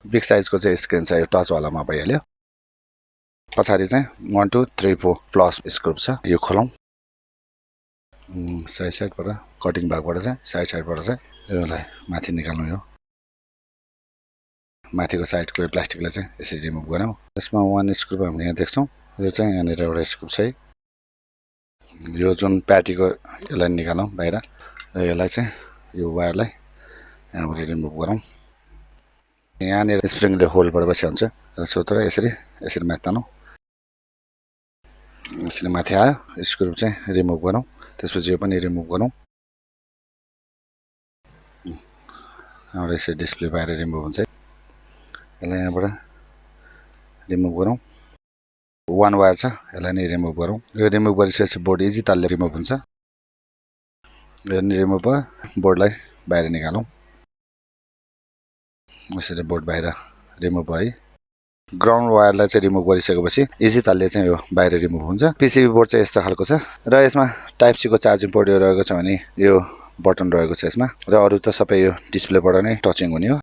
big साइजको चाहिँ screen छ यो टचवालामा भइहाल्यो पछाडि चाहिँ 1 2 3 4 प्लस स्क्रू छ यो खोलौँ साइडबाट कटिङ भागबाट चाहिँ साइडबाट चाहिँ यसलाई माथि निकाल्नु यो माथिको साइडको यो प्लास्टिकलाई चाहिँ यसरी रिमुभ गरौँ यसमा 1 स्क्रू हामीले यहाँ देख्छौँ यो चाहिँ यहाँनिर एउटा स्क्रू छ यो जुन प्याटीको यसलाई निकालौँ बाहिर र यसलाई चाहिँ यो वायरलाई यहाँबाट रिमुभ गरौँ यहाँनिर स्प्रिङले होल्डबाट बसेको हुन्छ र सोतर यसरी माथि तानौँ यसरी माथि आयो स्क्रू चाहिँ रिमुभ गरौँ त्यसपछि यो पनि रिमुभ गरौँ यहाँबाट यसरी डिस्प्ले बाहिर रिमुभ हुन्छ यसलाई यहाँबाट रिमुभ गरौँ 1 वायर छ यसलाई नै रिमुभ गरौँ यो रिमुभ गरिसकेपछि बोर्ड इजी तालले रिमुभ हुन्छ यो रिमुभ भयो बोर्डलाई बाहिर निकालौँ यसरी बोर्ड बाहिर रिमुभ भयो ग्राउन्ड वायरलाई चाहिँ रिमुभ गरिसकेपछि इजी तालले चाहिँ यो बाहिर रिमुभ हुन्छ पीसीबी बोर्ड चाहिँ यस्तो खालको छ र यसमा टाइप सी को चार्जिङ पोर्ट रहेको छ भने यो बटन रहेको छ यसमा र अरु त सबै यो डिस्प्लेबाट नै टचिङ हुने हो